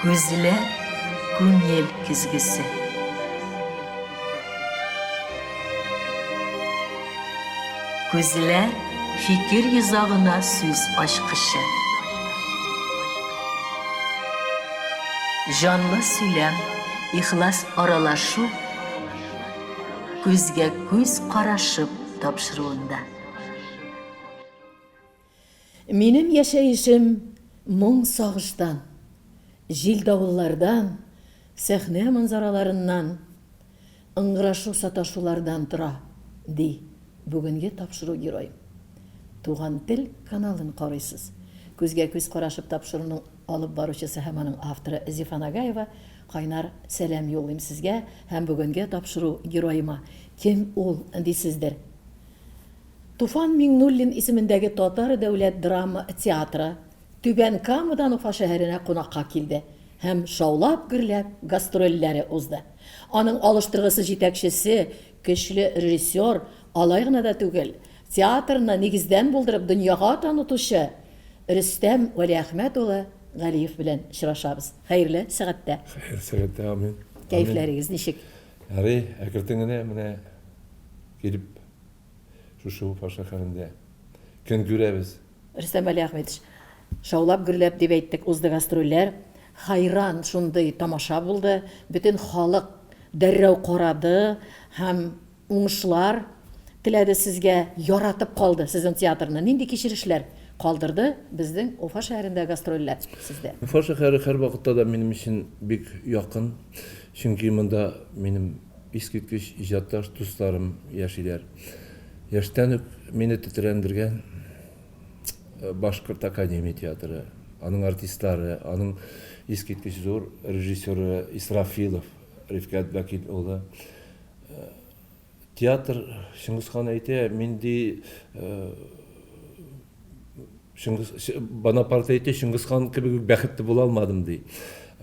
Күзләр күңел көзгесе. Күзләр фикер йозагына сүз ачкычы. Җанлы сөйләм, ихлас аралашу күзгә күз карашып тапшыруында. Минем яшәешем моң-сагыштан, җил-давыллардан, сәхнә манзараларыннан, ыңгырашу-саташулардан тора, ди бүгенге тапшыру героем. Туган тел каналын карыйсыз. Күзгә-күз карашып тапшыруның алып баручысы һәм аның авторы Зифа Нагаева кайнар сәлам юллыйм сезгә һәм бүгенге тапшыру героема. Кем ул, дисездер. Туфан Миңнуллин исемендәге Татар дәүләт драма театры Түбән Камадан Уфа шәһәренә кунакка килде һәм шаулап-гөрләп гастрольләре узды. Аның алыштыргысыз җитәкчесе, көчле режиссер, алай гына да түгел, театрны нигездән булдырып дөньяга танытучы Рөстәм Вәлиәхмәт улы Галиев белән очрашабыз. Хәерле сәгатьтә! Хәерле сәгатьтә, амин. Кәефләрегез ничек? Ярый, әкертен генә менә килеп Шушы Уфа шәһәрендә көн күрәбез. Рөстәм Вәлиәхмәтович, шаулап-гөрләп дип әйттек, узды гастрольләр. Хайран шундый тамаша булды. Бөтен халык дәррәү карады һәм уңышлар теләде сезгә, яратып калды сезнең театрны. Нинди кичерешләр калдырды безнең Уфа шәһәрендә гастрольләр сездә? Уфа шәһәре һәрвакытта да минем өчен бик якын, чөнки монда минем Искиткеч иҗатташ дусларым яшиләр. Яшьтән үк мине тетрәндергән Башкорт академия театры, аның артистлары, аның искиткеч зур режиссеры Исрафилов Рифкать Вәкил улы. Театр, Чыңгыз хан әйтә, мин ди, Чыңгыз, Бонапарт әйтте, Чыңгыз хан кебек үк бәхетле була алмадым, ди.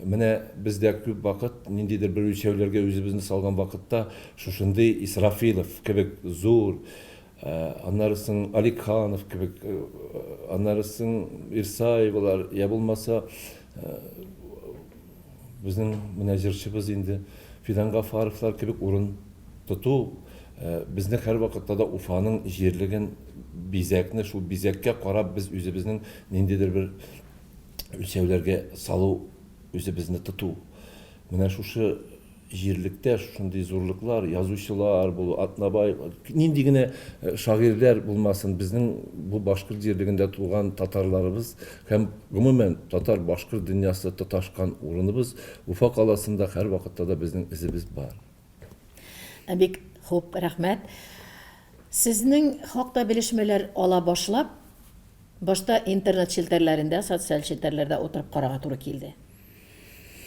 Менә без дә күп вакыт ниндидер бер үлчәүләргә үзебезне салган вакытта шушындый Исрафилов кебек зур, аннары соң Аликханов кебек, аннары соң Ирсаевалар, я булмаса безнең менә җырчыбыз инде Фидан Гафаровлар кебек урын тоту безне һәрвакытта да Уфаның җирлеген, бизәкне, шул бизәккә карап без үзебезнең ниндидер бер үлчәүләргә салу, үзебезне тоту. Менә шушы җирлектә шушындый зурлыклар, язучылар булу, Атнабай, нинди генә шагыйрьләр булмасын, безнең бу башкорт җирлегендә туган татарларыбыз һәм гомумән татар-башкорт дөньясы тоташкан урыныбыз Уфа каласында һәрвакытта да безнең эзебез бар. Ә бик хуп, рәхмәт. Сезнең хакта белешмәләр ала башлап, башта интернет челтәрләрендә, социаль челтәрләрдә утырып карарга туры килде.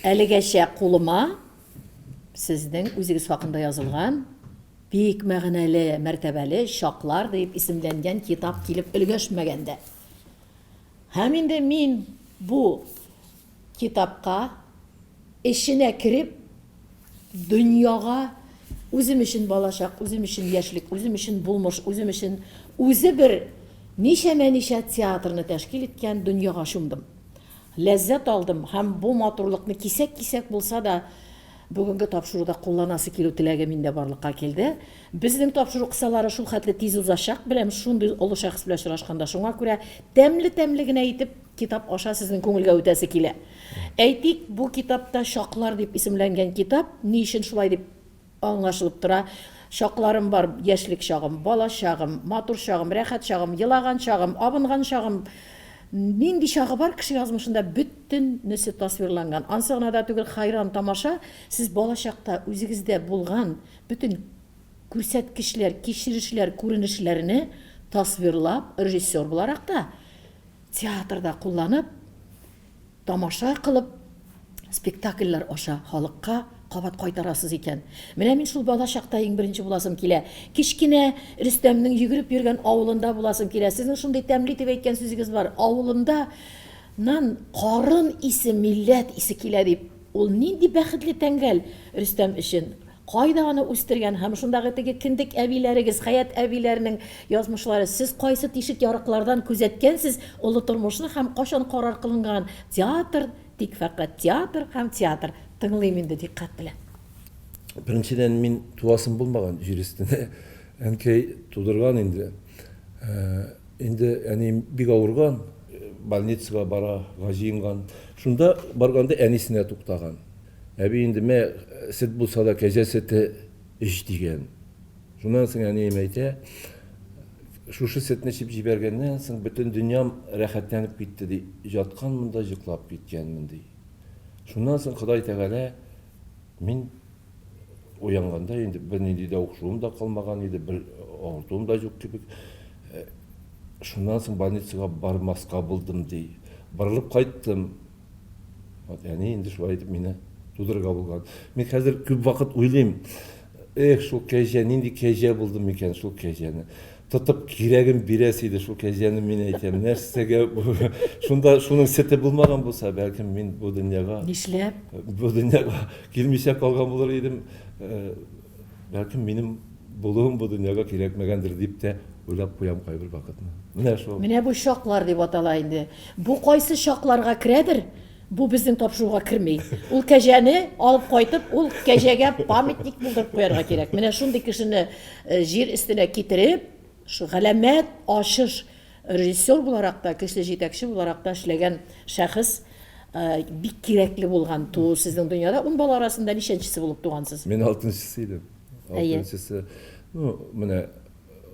Әлегәчә кулыма сезнең үзегез хакында язылган бик мәгънәле, мәртәбәле Чаклар дип исемләнгән китап килеп өлгәшмәгән дә. Һәм инде мин бу китапка эченә кереп, дөньяга үзем өчен балачак, үзем өчен яшьлек, үзем өчен булмыш, үзем өчен үзе бер ничәмә-ничә театрны тәшкил иткән дөньяга чумдым. Ләззәт алдым һәм бу матурлыкны кисәк-кисәк булса да бүгенге тапшыруда кулланасы килү теләге миндә барлыкка килде. Безнең тапшыру кысалары шул хәтле тиз узачак, беләм, шундый олы шәхес белән очрашканда. Шуңа күрә тәмле-тәмле генә итеп Китап аша сезнең күңелгә үтәсе килә. Әйтик, бу китапта Чаклар дип исемләнгән китап, ни өчен шулай дип аңлашылып тора, чакларым бар, яшьлек чагым, бала чагым, матур чагым, рәхәт чагым, елаган чагым, абынган чагым, нинди чагы бар кеше язмышында, бөтенесе тасвирланган. Ансы гына да түгел, хайран тамаша, сез балачакта үзегездә булган бөтен күрсәткечләр, кичерешләр, күренешләрне тасвирлап, режиссер буларак та, Театрда кулланып, тамаша кылып, спектакльләр аша халыкка кабат кайтарасыз икән. Менә мин шул бала чакта иң беренче буласым килә. Кечкенә Рөстәмнең йөгереп йөргән авылында буласым килә. Сезнең шундый тәмле итеп әйткән сүзегез бар. Авылымда нан карын исе, милләт исе килә дип. Ул нинди бәхетле тәңгәл Рөстәм өчен. Кайда аны үстергән һәм шундагы теге кендек әбиләрегез, Хәят әбиләрнең язмышлары, сез кайсы тишек-ярыклардан күзәткәнсез олы тормышны һәм кайчан карар кылынган театр, тик фәкать театр һәм театр. Тыңлыйм инде дикъкать белән. Беренчедән, мин туасым булмаган җир өстенә. Әнкәй тудырган инде. Инде әнием бик авырган, больницага барырга җыенган. Шунда барганда әнисенә туктаган. Әби инде, мә, сөт булса да, кәҗә сөте эч, дигән. Шуннан соң әнием әйтә, шушы сөтне эчеп җибәргәннән соң бөтен дөньям рәхәтләнеп китте, ди. Җатканмын да йоклап киткәнмен, ди. Шуннан соң Ходай Тәгалә мин уянганда инде бернинди дә укшуым да калмаган иде, бер авыртуым да юк кебек. Шуннан соң больницага бармаска булдым, ди. Борылып кайттым. Вот әни инде шулай итеп мине тудырырга булган. Мин хәзер күп вакыт уйлыйм. Эх, шул кәҗә, нинди кәҗә булды микән шул кәҗәне? Тотып кирәген бирәсе иде шул кәҗәне, мин әйтәм. Нәрсәгә шунда шуның сөте булмаган булса, бәлкем мин бу дөньяга Нишләп? Бу дөньяга килмичә калган булыр идем. Бәлкем минем булуым бу дөньяга кирәкмәгәндер дип тә уйлап куям кайбер вакытны. Менә шул. Менә бу чаклар дип атала инде. Бу кайсы чакларга керәдер? Бу безнең тапшыруга керми. Ул кәҗәне алып кайтып, ул кәҗәгә памятник булдырып куярга кирәк. Менә шундый кешене җир өстенә китереп, шу галәмәт ачыш режиссер буларак та, көчле җитәкче буларак та эшләгән шәхес бик кирәкле булган туу сезнең дөньяда. Ун бала арасында ничәнчесе булып тугансыз? Мин алтынчысы идем. Алтынчысы. Ну, менә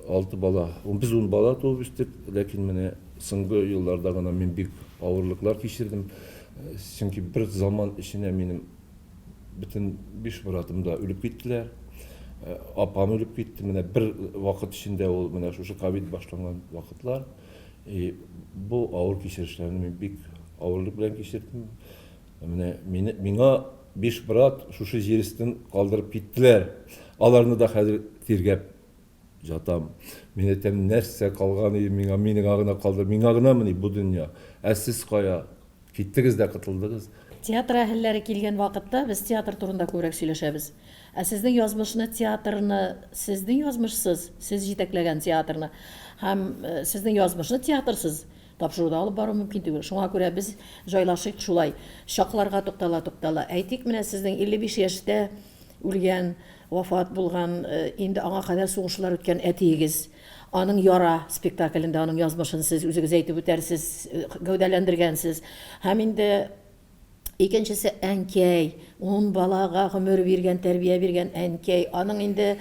Алты бала. Без ун бала туып үстек, ләкин менә соңгы елларда гына мин бик авырлыклар кичердем. Чөнки бер заман эченә минем бөтен биш братым да үлеп киттеләр. Апам үлеп китте. Менә бер вакыт эчендә ул менә шушы ковид башланган вакытлар. И бу авыр кичерешләрне мин бик авырлык белән кичердем. Менә мине, миңа биш брат шушы җир өстен калдырып киттеләр. Аларны да хәзер тиргәп жатам. Мин әйтәм, нәрсә калган иде миңа, миңа гына калды, миңа гынамыни бу дөнья? Ә сез кая? Киттегез дә котылдыгыз. Театр әһелләре килгән вакытта без театр турында күбрәк сөйләшәбез. Ә сезнең язмышны, театрны, сезнең язмышсыз, сез җитәкләгән театрны һәм сезнең язмышны театрсыз Тапшыруда алып бару мөмкин түгел. Шуңа күрә без җайлашыйк шулай. Чакларга туктала-туктала. Әйтик, менә сезнең 55 яшьтә үлгән, вафат булган, инде аңа кадәр сугышлар үткән әтиегез. Аның Яра спектаклендә аның язмышын сез үзегез әйтеп үтәрсез, гәүдәләндергәнсез. Һәм инде Икенчесе әнкәй, ун балага гомер биргән, тәрбия биргән әнкәй. Аның инде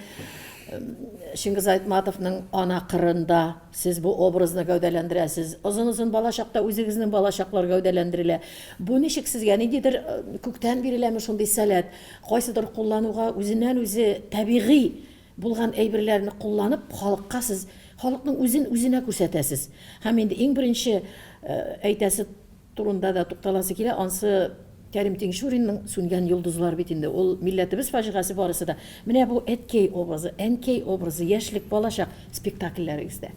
Чингиз Айтматовның Ана кырында сез бу образны гәүдәләндерәсез. Озын-озын балачакта үзегезнең балачаклар гәүдәләндерелә. Бу ничек сезгә, ниндидер күктән биреләме шундый сәләт? Кайсыдыр куллануга үзеннән-үзе табигый булган әйберләрне кулланып, халыкка сез халыкның үзен үзенә күрсәтәсез. Һәм инде иң беренче әйтәсе Турында да тукталасы килә, ансы Кәрим Тинчуринның Сүнгән йолдызлар бит инде, ул милләтебез фаҗигасе барысы да. Менә бу әткәй образы, әнкәй образы, яшьлек, балачак спектакльләрегездә.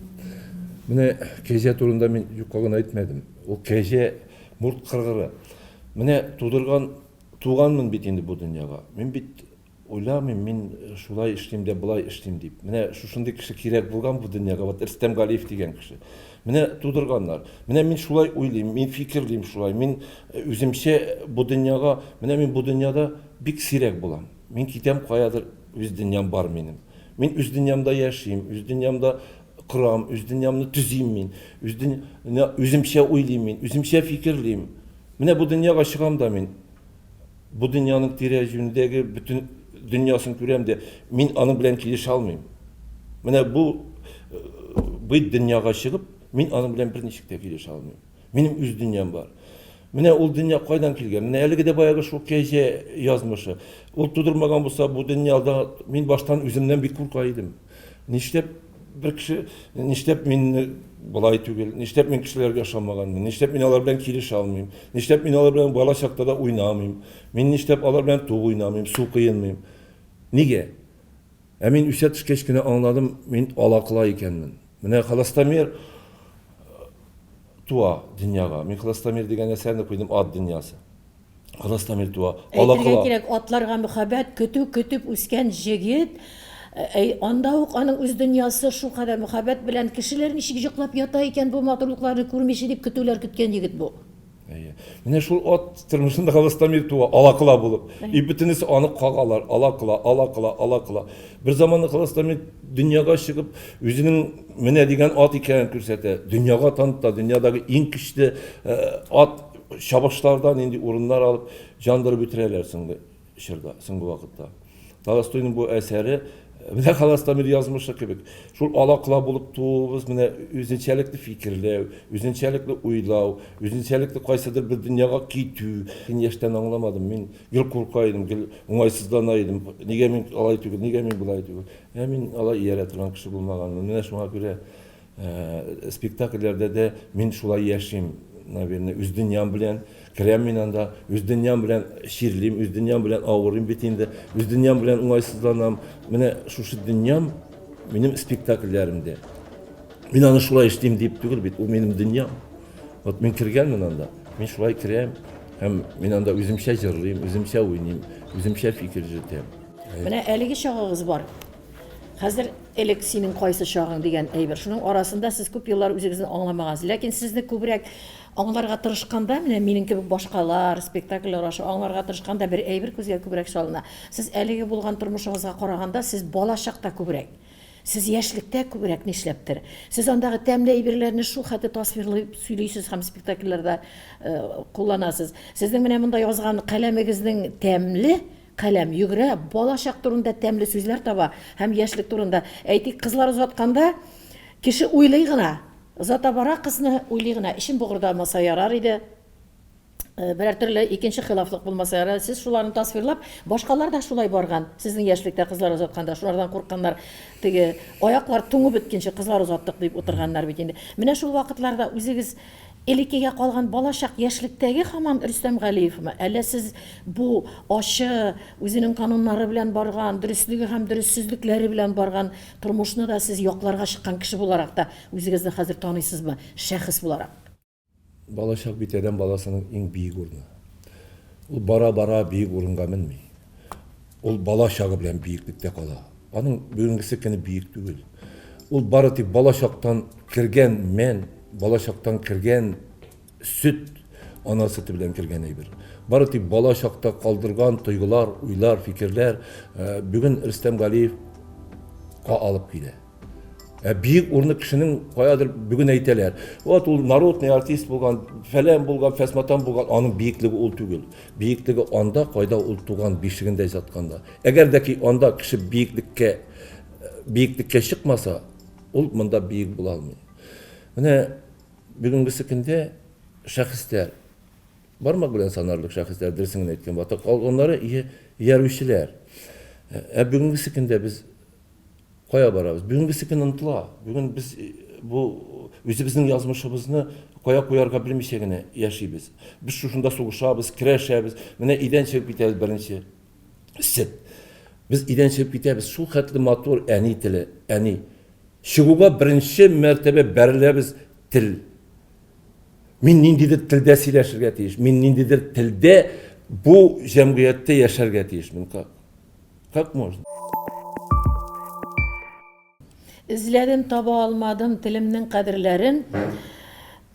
Менә кәҗә турында мин юкка гына әйтмәдем. Ул кәҗә мурт кыргыры. Менә тудырган, туганмын бит инде бу дөньяга. Мин бит Уйламыйм, мин шулай эшлим дә, болай эшлим дип. Менә шушындый кеше кирәк булган бу дөньяга, вот Рөстәм Галиев дигән кеше. Менә тудырганнар. Менә мин шулай уйлыйм, мин фикерлим шулай, мин үземчә бу дөньяга, менә мин бу дөньяда бик сирәк булам. Мин китәм каядыр, үз дөньям бар минем. Мин үз дөньямда яшим, үз дөньямда корам, үз дөньямны төзим мин. Үз дөнья, үземчә уйлыйм мин, үземчә фикерлим. Менә бу дөньяга чыгам да мин. Бу дөньяның тирә-юньдәге бөтен дөньясын күрәм дә, мин аның белән килешә алмыйм. Менә бу быт дөньяга чыгып, мин аның белән берничек тә килешә алмыйм. Минем үз дөньям бар. Менә ул дөнья кайдан килгән? Менә әлеге дә баягы шул кәҗә язмышы. Ул тудырмаган булса, бу дөньяда мин баштан үземнән бик курка идем. Нишләп бер кеше, нишләп мин болай түгел, нишләп мин кешеләргә ошамаганмын, нишләп мин алар белән килешә алмыйм, нишләп мин алар белән бала чакта да уйнамыйм, мин нишләп алар белән туп уйнамыйм, су коенмыйм. Нигә? Ә мин үсә төшкәч кенә аңладым, мин алакла икәнмен. Менә Холостомер туа дөньяга. Мин Холостомер дигән әсәрне куйдым, ат дөньясы. Галастамир туа. Әйтергә кирәк, атларга мөхәббәт, көтү көтеп үскән җегет, әй, анда ук аның үз дөньясы, шулкадәр мөхәббәт белән кешеләр ничек йоклап ята икән бу матурлыкларны күрмичә дип көтүләр көткән егет бу. Әйе. Менә шул ат тормышында Галастамир туа, алакыла булып. И бөтенесе аны кагалар, алакыла, алакыла, алакыла. Бер заманны Галастамир дөньяга чыгып, үзенең менә дигән ат икәнен күрсәтә. Дөньяга таныта, дөньядагы иң көчле ат чабышларда нинди урыннар алып, җандырып үтерәләр соңгы чорда, соңгы вакытта. Толстойның бу әсәре менә Халастамир язмышы кебек. Шул ала-кола булып тууыбыз менә үзенчәлекле фикерләү, үзенчәлекле уйлау, үзенчәлекле кайсыдыр бер дөньяга китү. Мин яшьтән аңламадым, мин гел курка идем, гел уңайсызлана идем. Нигә мин алай түгел, нигә мин болай түгел? Ә мин алай иярә торган кеше булмаганмын. Менә шуңа күрә Спектакльләрдә дә мин шулай яшим, наверное, үз дөньям белән керәм мин анда, үз дөньям белән чирлим, үз дөньям белән авырыйм бит инде, үз дөньям белән уңайсызланам. Менә шушы дөньям минем спектакльләремдә. Мин аны шулай эшлим дип түгел бит, ул минем дөньям. Вот мин кергәнмен анда, мин шулай керәм һәм мин анда үземчә җырлыйм, үземчә уйныйм, үземчә фикер йөртәм. Менә әлеге чагыгыз бар. Хәзер элек синең кайсы чагың дигән әйбер. Шуның арасында сез күп еллар үзегезне аңламагансыз. Ләкин сезне күбрәк аңларга тырышканда, менә минем кебек башкалар, спектакльләр аша аңларга тырышканда бер әйбер күзгә күбрәк чалына. Сез әлеге булган тормышыгызга караганда, сез балачакта күбрәк. Сез яшьлектә күбрәк нишләптер. Сез андагы тәмле әйберләрне шул хәтле тасвирлый сөйлисез һәм спектакльләрдә кулланасыз. Сезнең менә монда язган каләмегезнең тәмле Каләм йөгерә, балачак турында тәмле сүзләр таба һәм яшьлек турында. Әйтик, кызлар озатканда, кеше уйлый гына, озата бара кызны, уйлый гына, эчем богырдамаса ярар иде, берәр төрле икенче хилафлык булмаса ярар. Сез шуларны тасвирлап, башкалар да шулай барган. Сезнең яшьлектә кызлар озатканда шулардан курыкканнар, теге аяклар туңып беткәнче кызлар озаттык дип утырганнар бит инде. Менә шул вакытларда үзегез Элеккегә калган балачак, яшьлектәге һаман Рөстәм Галиевме, әллә сез бу ачы, үзенең кануннары белән барган, дөреслеге һәм дөрессезлекләре белән барган тормышны да сез якларга чыккан кеше буларак та үзегезне хәзер таныйсызмы, шәхес буларак? Балачак бит адәм баласының иң биек урыны. Ул бара-бара биек урынга менми. Ул бала чагы белән биеклектә кала. Аның бүгенгесе көне биек түгел. Ул бары тик бала чактан кергән мән, бала чактан кергән сөт, ана сөте белән кергән әйбер. Бары тик бала чакта калдырган тойгылар, уйлар, фикерләр бүген Рөстәм Галиевка алып килә. Ә биек урыны кешенең каядыр бүген әйтәләр. Вот ул народный артист булган, фәлән булган, фәсматан булган, аның биеклеге ул түгел. Биеклеге анда, кайда ул туган бишегендә ятканда. Әгәр дә ки анда кеше биеклеккә биеклеккә чыкмаса, ул монда биек була алмый. Менә бүгенгесе көндә шәхесләр бармак белән санарлык шәхесләр, дөресен генә әйткән вакытта, калганнары иярүчеләр. Ә бүгенгесе көндә без Кая барабыз? Бүгенгесе көн онытыла. Бүген без бу үзебезнең язмышыбызны кая куярга белмичә генә яшибез. Без шушында сугышабыз, көрәшәбез. Менә өйдән чыгып китәбез беренче. Сет. Без өйдән чыгып китәбез. Шул хәтле матур әни теле, әни. Чыгуга беренче мәртәбә бәреләбез тел. Мин ниндидер телдә сөйләшергә тиеш. Мин ниндидер телдә бу җәмгыятьтә яшәргә тиешмен. Как? Как можно? Эзләдем, таба алмадым телемнең кадерләрен.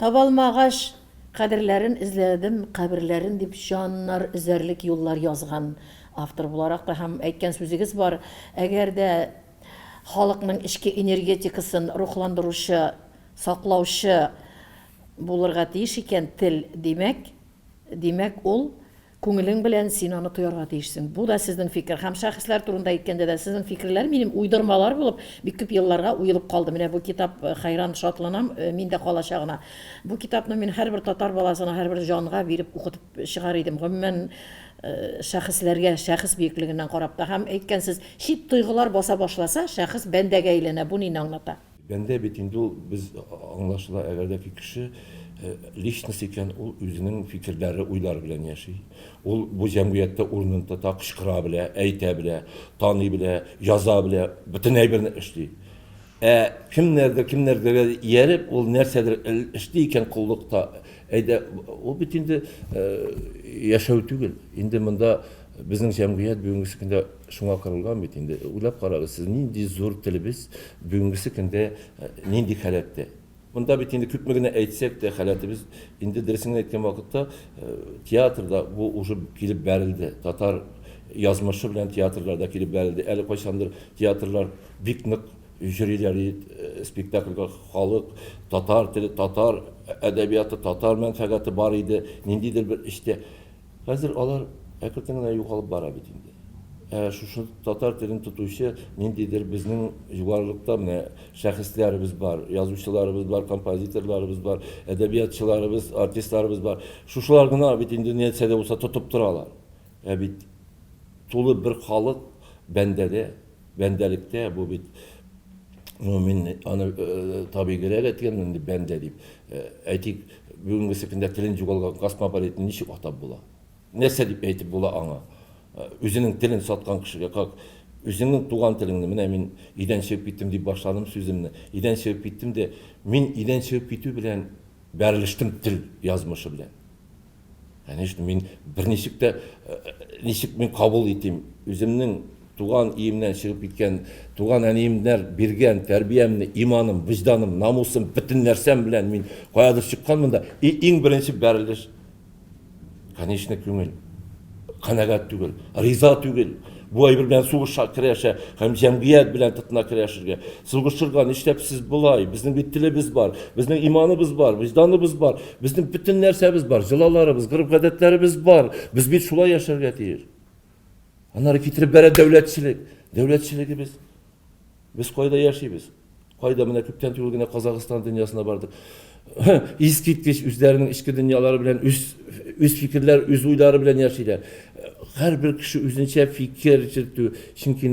Таба алмагач, кадерләрен эзләдем, каберләрен дип җаннар өзәрлек юллар язган автор буларак та һәм әйткән сүзегез бар. Әгәр дә халыкның эчке энергетикасын рухландыручы, саклаучы булырга тиеш икән тел, димәк, димәк ул Күңелең белән син аны тоярга тиешсең. Бу да сезнең фикер. Һәм шәхесләр турында әйткәндә дә сезнең фикерләр минем уйдырмалар булып, бик күп елларга уелып калды. Менә бу китап, хәйран шатланам, миндә калачагына. Бу китапны мин һәрбер татар баласына, һәрбер җанга биреп укытып чыгар идем. Гомумән, шәхесләргә, шәхес бөеклегеннән карап та. Һәм әйткәнсез, чит тойгылар баса башласа, шәхес бәндәгә әйләнә. Бу нине аңлата? Бәндә бит инде ул, без аңлашыла, әгәр дә ки кеше личность икән, ул үзенең фикерләре, уйлары белән яши. Ул бу җәмгыятьтә урынын тота, кычкыра белә, әйтә белә, таный белә, яза белә, бөтен әйберне эшли. Ә кемнәрдер кемнәргә ияреп, ул нәрсәдер эшли икән коллыкта, әйдә, ул бит инде яшәү түгел. Инде монда безнең җәмгыять бүгенгесе көндә шуңа корылган бит инде. Уйлап карагыз, сез нинди зур телебез бүгенгесе көндә нинди халәттә. Монда бит инде күпме генә әйтсәк тә, халәтебез инде дөресен генә әйткән вакытта театрда бу уже килеп бәрелде. Татар язмышы белән театрларда килеп бәрелде. Әле кайчандыр театрлар бик нык йөриләр иде спектакльгә халык, татар теле, татар әдәбияты, татар мәнфәгате бар иде, ниндидер бер эчтә. Хәзер алар әкертен генә югалып бара бит инде. Ә шушы татар телен тотучы ниндидер безнең югарылыкта менә шәхесләребез бар, язучыларыбыз бар, композиторларыбыз бар, әдәбиятчыларыбыз, артистларыбыз бар. Шушылар гына бит инде нәрсә дә булса тотып торалар. Ә бит тулы бер халык бәндәдә, бәндәлектә бу бит ну, мин аны э, табигыйрәк әйткәнмен инде бәндә дип. Э, әйтик, бүгенгесе көндә телен югалган космополитны ничек атап була? Нәрсә дип әйтеп була аңа? Э, үзенең телен саткан кешегә как? Үзеңнең туган телеңне, менә мин өйдән чыгып киттем дип башладым сүземне. Өйдән чыгып киттем дә, мин өйдән чыгып китү белән бәрелештем тел язмышы белән. Конечно, мин берничек тә ничек мин кабул итим үземнең туган өемнән чыгып киткән, туган әниемнәр биргән тәрбиямне, иманым, вөҗданым, намусым, бөтен нәрсәм белән мин каядыр чыкканмын да, и иң беренче бәрелеш Конечно, күңел канәгать түгел, риза түгел. Бу әйбер белән сугыша, көрәшә һәм җәмгыять белән тотына көрәшергә. Сугышырга нишләп сез болай? Безнең бит телебез бар, безнең иманыбыз бар, вөҗданыбыз бар, безнең бөтен нәрсәбез бар, йолаларыбыз, гореф-гадәтләребез бар. Без бит шулай яшәргә тиеш. Аннары китереп бәрә дәүләтчелек. Дәүләтчелегебез. Без кайда яшибез? Кайда менә күптән түгел генә Казахстан дөньясына бардык. Искиткеч үзләренең эчке дөньялары белән үз үз фикерләр, үз уйлары белән яшиләр. Һәрбер кеше үзенчә фикер йөртү, чөнки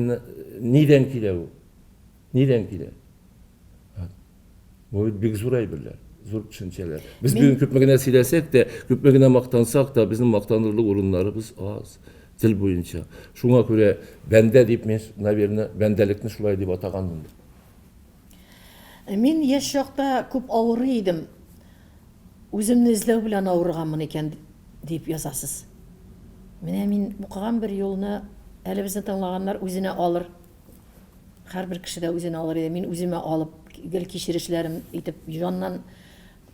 нидән килә ул? Нидән килә? Бу бит бик зур әйберләр, зур төшенчәләр. Без бүген күпме генә сөйләсәк тә, күпме генә мактансак та, безнең мактанырлык урыннарыбыз аз тел буенча. Шуңа күрә бәндә дип мин, наверное, бәндәлекне шулай дип атаганмын. Мин яшь чакта күп авырый идем. Үземне эзләү белән авырганмын икән, дип язасыз. Менә мин укыган бер юлны әле безне тыңлаганнар үзенә алыр. Һәрбер кеше дә үзенә алыр иде. Мин үземә алып, гел кичерешләрем итеп, җаннан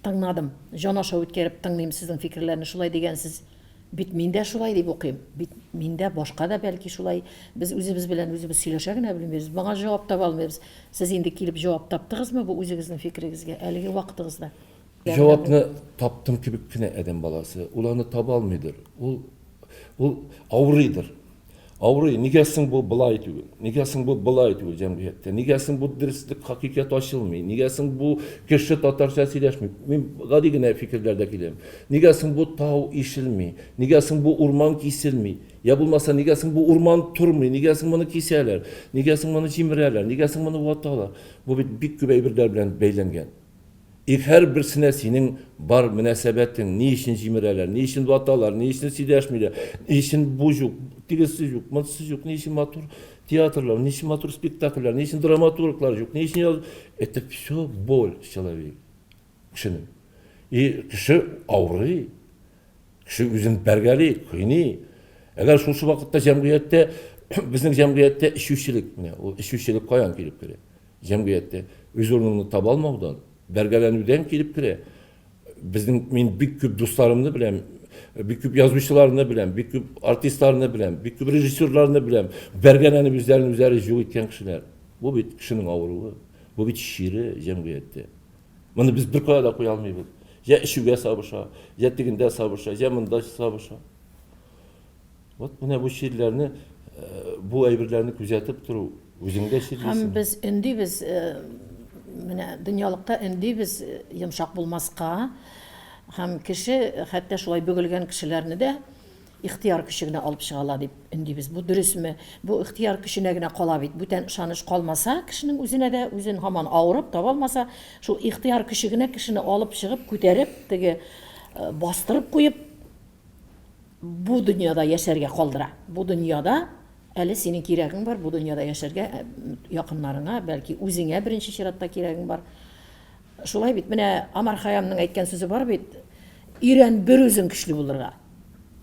тыңладым. Җан аша үткәреп тыңлыйм сезнең фикерләрне. Шулай дигәнсез. Бит мин дә шулай дип укыйм. Бит мин дә, башка да бәлки шулай. Без үзебез белән үзебез сөйләшә генә белмибез. Моңа җавап таба алмыйбыз. Сез инде килеп җавап таптыгызмы бу үзегезнең фикерегезгә әлеге вакытыгызда? Җавапны таптым кебек кенә адәм баласы. Ул аны таба алмыйдыр. Ул, ул авырыйдыр. Авырый, нигә соң бу болай түгел? Нигә соң бу болай түгел җәмгыятьтә? Нигә соң бу дөреслек, хакыйкать ачылмый? Нигә соң бу кеше татарча сөйләшми? Мин гади генә фикерләрдә киләм. Нигә соң бу тау ишелми? Нигә соң бу урман киселми? Я булмаса, нигә соң бу урман тормый? Нигә соң моны кисәләр? Нигә соң моны җимерәләр? Нигә соң моны ваталар? Бу бит бик күп әйберләр белән бәйләнгән. И һәрберсенә синең бар мөнәсәбәтең, ни өчен җимерәләр, ни өчен ваталар, ни өчен сөйләшмиләр, ни өчен бу юк, тегесе юк, монысы юк, ни өчен матур театрлар, ни өчен матур спектакльләр, ни өчен драматурглар юк, ни өчен яз... Это все боль человек, кешенең. И кеше авырый, кеше үзен бәргәли, кыйный. Әгәр шушы вакытта җәмгыятьтә, безнең җәмгыятьтә эчүчелек, менә ул эчүчелек каян килеп керә? Җәмгыятьтә үз урыныңны таба алмаудан, бәргәләнүдән килеп керә. Безнең мин бик күп дусларымны беләм, бик күп язучыларны беләм, бик күп артистларны беләм, бик күп режиссерларны беләм. Бәргәләнеп үзләрен үзләре юк иткән кешеләр. Бу бит кешенең авыруы, бу бит чире җәмгыятьтә. Моны без беркая да куя алмыйбыз. Я эчүгә сабыша, я тегендә сабыша, я монда сабыша. Вот менә бу чирләрне, бу әйберләрне күзәтеп тору, үзең дә чирлисең. Һәм без өндибез, менә дөньялыкта өндибез йомшак булмаска. Һәм кеше, хәтта шулай бөгелгән кешеләрне дә ихтыяр көче генә алып чыга ала дип өндибез. Бу дөресме? Бу ихтыяр көченә генә кала бит. Бүтән ышаныч калмаса, кешенең үзенә дә, үзен һаман авырып таба алмаса, шул ихтыяр көче генә кешене алып чыгып, күтәреп, теге бастырып куеп, бу дөньяда яшәргә калдыра. Бу дөньяда Әле синең кирәгең бар бу дөньяда яшәргә, якыннарыңа, бәлки үзеңә беренче чиратта кирәгең бар. Шулай бит, менә Амар Хаямның әйткән сүзе бар бит, өйрән бер үзең көчле булырга.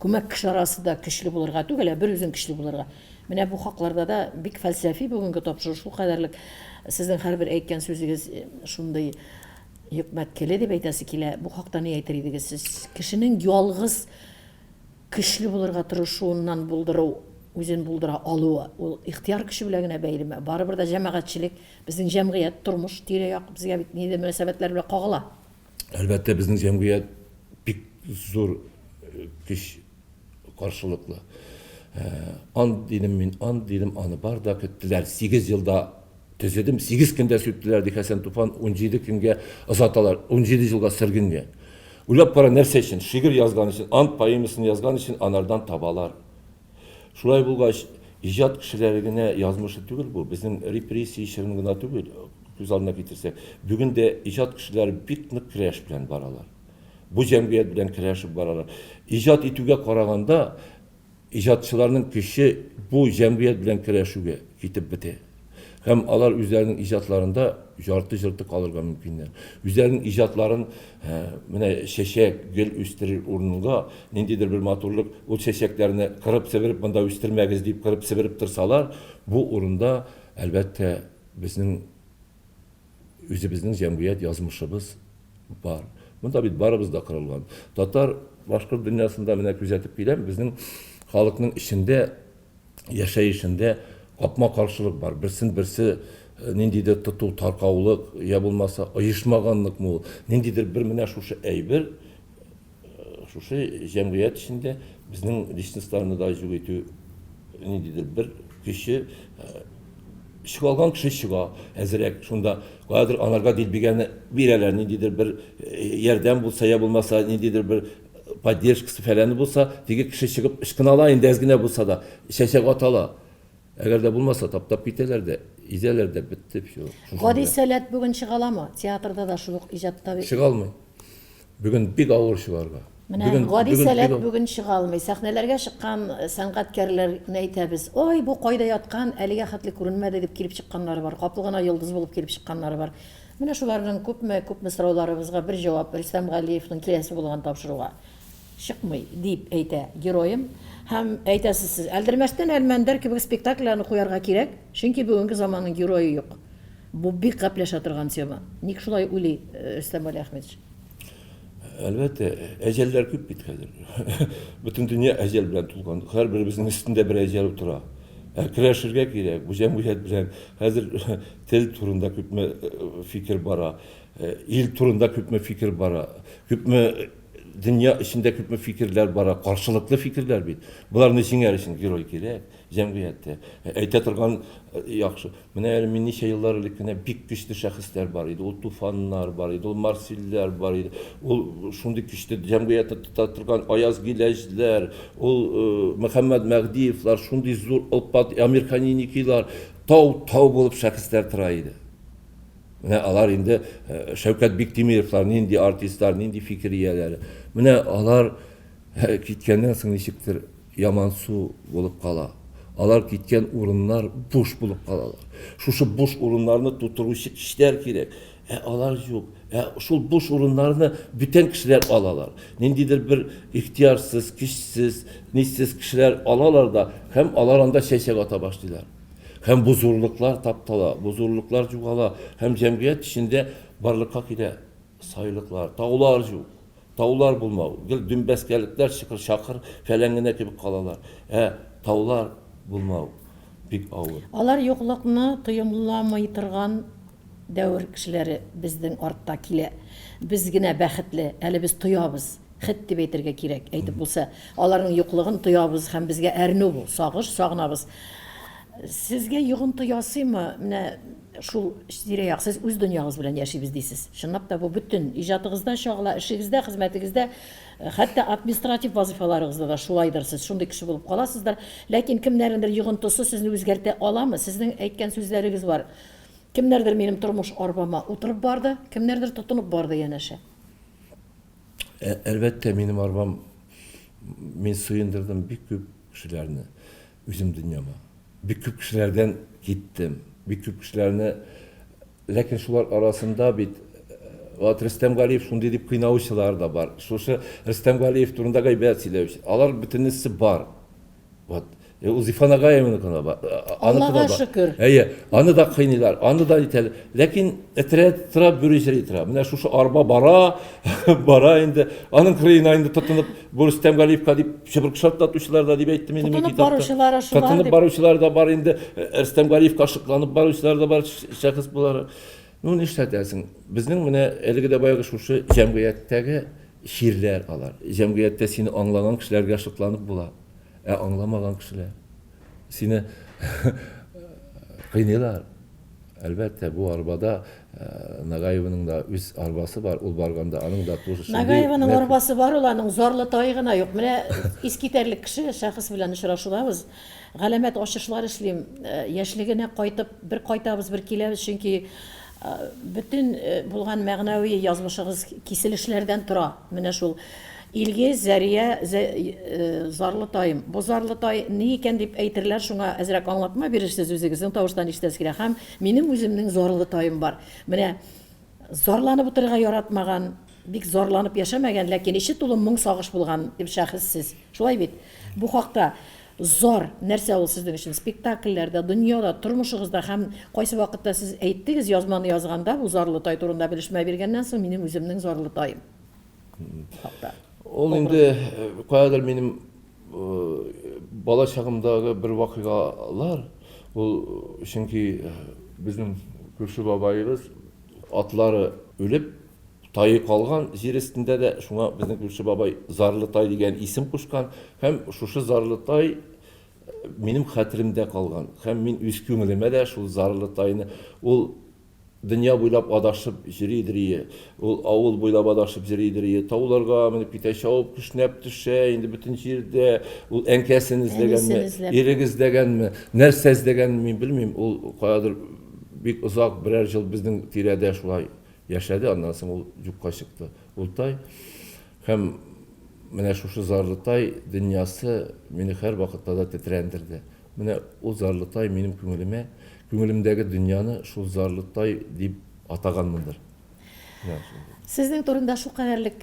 Күмәк кеше арасында көчле булырга түгел, ә бер үзең көчле булырга. Менә бу хакларда да бик фәлсәфи бүгенге тапшыру шулкадәрлек сезнең һәрбер әйткән сүзегез шундый йөкмәткеле дип әйтәсе килә. Бу хакта ни әйтер идегез сез? Кешенең ялгыз көчле булырга тырышуыннан булдыру, үзен булдыра алуы, ул ихтыяр көче белән генә бәйлеме? Барыбер дә җәмәгатьчелек, безнең җәмгыять, тормыш, тирә-як безгә бит ниндидер мөнәсәбәтләр белән кагыла. Әлбәттә, безнең җәмгыять бик зур көч каршылыклы. Ант дидем мин, ант дидем, аны бар да көттеләр. 8 елда төзедем, 8 көндә сүттеләр, ди Хәсән Туфан, 17 көнгә озаталар, 17 елга сөргенгә. Уйлап кара, нәрсә өчен? Шигырь язган өчен, ант поэмасын язган өчен анардан табалар. Шулай булгач, иҗат кешеләре генә язмышы түгел бу, безнең репрессия чорын гына түгел, күз алдына китерсәк, бүген дә иҗат кешеләре бик нык көрәш белән баралар. Бу җәмгыять белән көрәшеп баралар. Иҗат итүгә караганда, иҗатчыларның көче бу җәмгыять белән көрәшүгә китеп бетә. Һәм алар үзләренең иҗатларында ярты-җырты калырга мөмкиннәр. Үзләренең иҗатларын менә чәчәк, гөл үстерер урынга ниндидер бер матурлык, ул чәчәкләрне кырып-себереп монда үстермәгез дип кырып-себереп торсалар, бу урында, әлбәттә, безнең үзебезнең җәмгыять язмышыбыз бар. Монда бит барыбыз да кырылган. Татар, башкорт дөньясында менә күзәтеп киләм, безнең халыкның эчендә яшәешендә капма-каршылык бар. Берсен берсе ниндидер тоту, таркаулык, я булмаса оешмаганлыкмы ул, ниндидер бер менә шушы әйбер, шушы җәмгыять эчендә безнең личностьларны да юк итү ниндидер бер көче чыга алган кеше чыга әзерәк шунда каядыр анарга дилбегәне бирәләр, ниндидер бер ярдәм булса, я булмаса ниндидер бер поддержкасы фәләне булса, теге кеше чыгып ычкына ала инде әз генә булса да, чәчәк ата ала. Әгәр дә булмаса, таптап китәләр дә, изәләр дә, бетте, всё. Гади сәләт бүген чыга аламы? Театрда да шул ук иҗатта бит. Чыга алмый. Бүген бик авыр чыгарга. Менә гади сәләт бүген чыга алмый. Сәхнәләргә чыккан сәнгатькәрләрне әйтәбез. Ой, бу кайда яткан, әлегә хәтле күренмәде дип килеп чыкканнары бар. Каплы гына йолдыз булып килеп чыкканнары бар. Менә шуларның күпме, күпме сорауларыбызга бер җавап Рөстәм Галиевның киләсе булган тапшыруга чыкмый, дип әйтә героем. Һәм әйтәсез сез, Әлдермәштән Әлмәндәр кебек спектакльләрне куярга кирәк, чөнки бүгенге заманның герое юк. Бу бик гәпләшә торган тема. Ник шулай уйлый Рөстәм Галиәхметович? Әлбәттә, әҗәлләр күп бит хәзер. Бөтен дөнья әҗәл белән тулган. Һәрберебезнең өстендә бер әҗәл утыра. Ә көрәшергә кирәк. Бу җәмгыять белән хәзер тел турында күпме фикер бара, ил турында күпме фикер бара, күпме дөнья эчендә күпме фикерләр бара, каршылыклы фикерләр бит. Боларны җиңәр өчен герой кирәк җәмгыятьтә. Әйтә торган яхшы. Менә әле мин ничә еллар элек кенә бик көчле шәхесләр бар иде. Ул Туфаннар бар иде, ул Марсельләр бар иде. Ул шундый көчле җәмгыятьне тота торган Аяз Гиләҗләр, ул Мөхәммәд Мәһдиевлар, шундый зур олпат Әмирхан Еникилар, тау-тау булып шәхесләр тора иде. Менә алар инде Шәүкәт Биктимировлар, нинди артистлар, нинди фикер ияләре. Менә алар киткәннән соң ничектер ямансу булып кала. Алар киткән урыннар буш булып калалар. Шушы буш урыннарны тутыручы кешеләр кирәк. Ә алар юк. Ә шул буш урыннарны бүтән кешеләр алалар. Ниндидер бер ихтыярсыз, көчсез, нисез кешеләр алалар да һәм алар анда чәчәк ата башлыйлар. Һәм бу зурлыклар таптала, бу зурлыклар югала һәм җәмгыять эчендә барлыкка килә сайлыклар, таулар юк. Таулар булмау, гел дөмбәскәлекләр, чыкыр-чакыр фәлән генә кебек калалар. Ә таулар булмау бик авыр. Алар юклыкны тоемламый торган дәвер кешеләре безнең артта килә. Без генә бәхетле, әле без тоябыз. Хет дип әйтергә кирәк, әйтеп булса. Аларның юклыгын тоябыз һәм безгә әрнү бу, сагыш, сагынабыз. Сезгә йогынты ясыймы менә шул тирә-як, сез үз дөньягыз белән яшибез дисез. Чынлап та бу бөтен иҗатыгызда чагыла, эшегездә, хезмәтегездә, хәтта административ вазыйфаларыгызда да шулайдыр, сез шундый кеше булып каласыздыр. Ләкин кемнәрнеңдер йогынтысы сезне үзгәртә аламы? Сезнең әйткән сүзләрегез бар. Кемнәрдер минем тормыш арбама утырып барды, кемнәрдер тотынып барды янәшә. Әлбәттә, минем арбам, мин сыендырдым бик күп кешеләрне үзем дөньяма. Бик күп кешеләрдән киттем. Бик күп кешеләрне, ләкин шулар арасында бит вот Рөстәм Галиев шундый дип кыйнаучылар да бар. Шушы Рөстәм Галиев турында гайбәт сөйләүче. Алар бөтенесе бар. Вот. Э, ул Зифа Нагаеваныкы да бар. Э, аныкы да бар. шөкер. Әйе, аны да кыйныйлар, аны да итәләр. Ләкин этерә тора, бүре җыри тора. Менә шушы арба бара, бара инде. Аның кырыена инде тотынып, бу Рөстәм Галиевка дип чыбыркы шартлатучылар да дип әйттем инде мин Тотынып баручылары шулар Тотынып дип. баручылар да бар инде. Э, Рөстәм Галиевка шыкланып баручылар да бар шәхес буларак. Ну, нишләтәсең? Безнең менә әлеге дә баягы шушы җәмгыятьтәге чирләр алар. Җәмгыятьтә сине аңлаган кешеләргә шыкланып була. Ә аңламаган кешеләр сине кыйныйлар. Әлбәттә, бу арбада э, Нагаеваның да үз арбасы бар, ул барганда аның да тоже шундый. Нагаеваның арбасы бар, ул аның зарлы тае гына юк. Менә искитәрлек кеше, шәхес белән очрашудабыз. Галәмәт ачышлар эшлим. Э, яшьлегенә кайтып, бер кайтабыз, бер киләбез, чөнки э, бөтен булган мәгънәви язмышыгыз киселешләрдән тора. Менә шул Илгиз, Зәрия, Зарлы таем. Бу зарлы тай ни икән дип әйтерләр, шуңа әзрәк аңлатма бирерсез, үзегезнең тавыштан ишетәсе килә. Һәм минем үземнең зарлы таем бар. Менә зарланып утырырга яратмаган, бик зарланып яшәмәгән, ләкин эче тулы моң-сагыш булган шәхес сез. Шулай бит? Бу хакта зар нәрсә ул сезнең өчен? Спектакльләрдә, дөньяда, тормышыгызда һәм кайсы вакытта сез әйттегез язманы язганда, бу зарлы тай турында белешмә биргәннән соң, минем үземнең зарлы таем. Хакта. Ул инде э, каядыр минем э, бала чагымдагы бер вакыйгалар. Ул чөнки э, безнең күрше бабаебыз атлары үлеп, тае калган җир өстендә дә, шуңа безнең күрше бабай Зарлы тай дигән исем кушкан һәм шушы Зарлы тай минем хәтеремдә калган. Һәм мин үз күңелемә дә шул Зарлы тайны ул Дөнья буйлап адашып йөридер ие. Ул авыл буйлап адашып йөридер ие. Тауларга менеп китә, чабып кешнәп төшә инде бөтен җирдә. Ул әнкәсен эзләгәнме, ирек эзләгәнме, нәрсә эзләгәнен мин белмим. Ул каядыр бик озак, берәр ел безнең тирәдә шулай яшәде, аннан соң ул юкка чыкты. Ул тай. Һәм менә шушы зарлы тай дөньясы мине һәрвакытта да тетрәндерде. Менә ул зарлы тай минем күңелемә, күңелемдәге дөньяны шул зарлы тай дип атаганмындыр. Менә шундый. Сезнең турында шулкадәрлек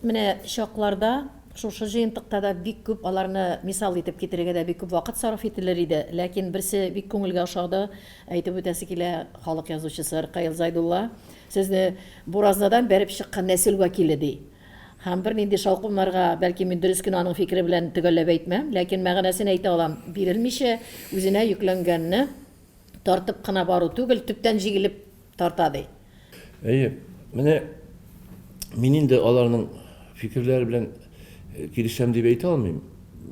менә чакларда, шушы җыентыкта да бик күп аларны мисал итеп китерергә дә бик күп вакыт сарыф ителер иде. Ләкин берсе бик күңелгә ошады, әйтеп үтәсе килә, халык язучысы Ркаил Зайдулла сезне буразнадан бәреп чыккан нәсел вәкиле, ди. Һәм бернинди шаукымнарга, бәлки мин дөрес кенә аның фикере белән төгәлләп әйтмәм, ләкин мәгънәсен әйтә алам, бирелмичә, үзенә йөкләнгәнне тартып кына бару түгел, төптән җигелеп тарта, ди. Әйе, менә мин инде аларның фикерләре белән килешәм дип әйтә алмыйм.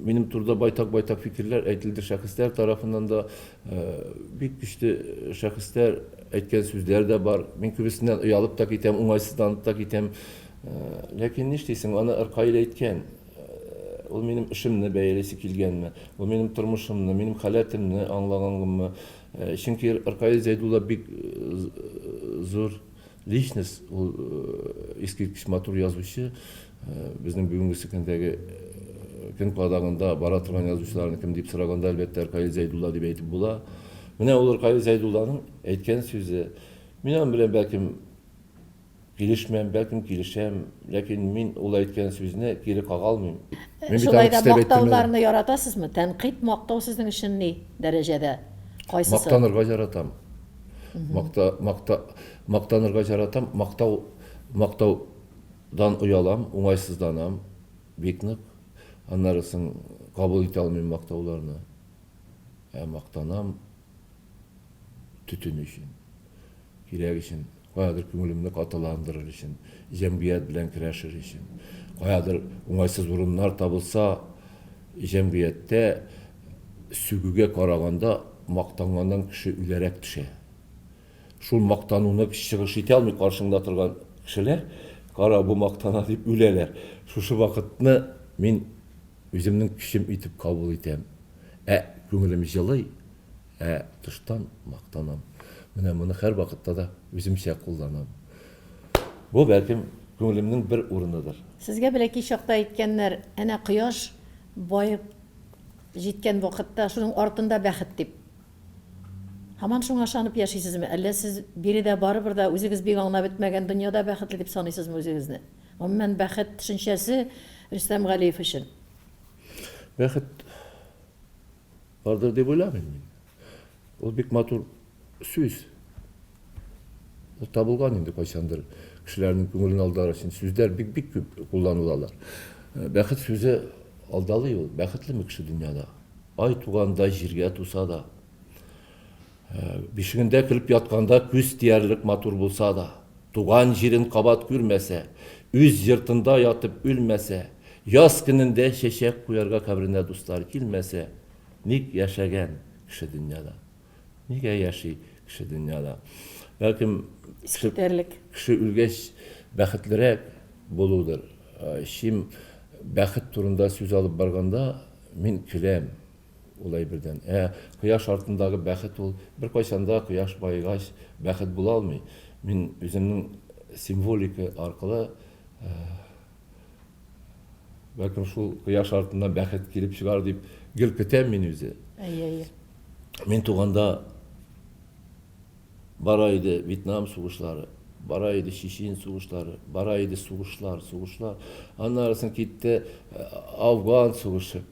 Минем турыда байтак-байтак фикерләр әйтелде шәхесләр тарафыннан да, бик көчле шәхесләр әйткән сүзләр дә бар. Мин күбесеннән оялып та китәм, уңайсызланып та китәм. Ләкин нишлисең, аны Ркаил әйткән. Ул минем эшемне бәялисе килгәнме, ул минем тормышымны, минем халәтемне аңлаганмы? Чөнки Ркаил Зәйдулла бик зур личность, ул искиткеч матур язучы. Безнең бүгенгесе көндәге көн кадагында бара торган язучыларны кем дип сораганда, әлбәттә, Ркаил Зәйдулла дип әйтеп була. Менә ул Ркаил Зәйдулланың әйткән сүзе. Мин аның белән бәлкем килешмәм, бәлкем килешәм, ләкин мин ул әйткән сүзне кире кага алмыйм. Мин бит Шулай да мактауларны яратасызмы? Тәнкыйть, мактау сезнең өчен ни дәрәҗәдә? Кайсысы? Мактанырга яратам. Макта, макта, мактанырга яратам. Мактау, мактаудан оялам, уңайсызланам бик нык. Аннары соң кабул итә алмыйм мактауларны. Ә мактанам төтен өчен. Кирәк өчен, каядыр күңелемне катыландырыр өчен, җәмгыять белән көрәшер өчен, каядыр уңайсыз урыннар табылса, җәмгыятьтә сүгүгә караганда мактанганнан кеше үләрәк төшә. Шул мактануны чыгыш итә алмый каршыңда торган кешеләр, кара, бу мактана дип үләләр. Шушы вакытны мин үземнең көчем итеп кабул итәм. Ә күңелем җылый, Ә тыштан мактанам. Менә моны һәрвакытта да үземчә кулланам. Бу, бәлкем, күңелемнең бер урыныдыр. Сезгә бәләкәй чакта әйткәннәр, әнә кояш баеп җиткән вакытта шуның артында бәхет дип. Һаман шуңа ышанып яшисезме? Әллә сез биредә барыбер дә үзегез бик аңлап бетмәгән дөньяда бәхетле дип саныйсызмы үзегезне? Гомумән, бәхет төшенчәсе Рөстәм Галиев өчен. Бәхет бардыр дип уйламыйм мин. Ул бик матур сүз. Ул табылган инде кайчандыр кешеләрнең күңелен алдар өчен сүзләр бик-бик күп кулланылалар. Бәхет сүзе алдалый ул. Бәхетлеме кеше дөньяда? Ай туганда җиргә туса да, бишегендә көлеп ятканда күз тиярлек матур булса да, туган җирен кабат күрмәсә, үз йортында ятып үлмәсә, яз көнендә чәчәк куярга каберенә дуслар килмәсә, ник яшәгән кеше дөньяда? Нигә яши кеше дөньяда? Бәлкем, Искитәрлек. кеше үлгәч бәхетлерәк булудыр. Чим бәхет турында сүз алып барганда, мин көләм ул әйбердән. Ә кояш артындагы бәхет ул беркайчан да кояш баегач бәхет була алмый. Мин үземнең символика аркылы бәлкем шул кояш артыннан бәхет килеп чыгар дип гел көтәм мин үзе. Әйе, әйе. Мин туганда бара иде Вьетнам сугышлары, бара иде Чечен сугышлары, бара иде сугышлар, сугышлар. Аннарысын китте э, Афган сугышы,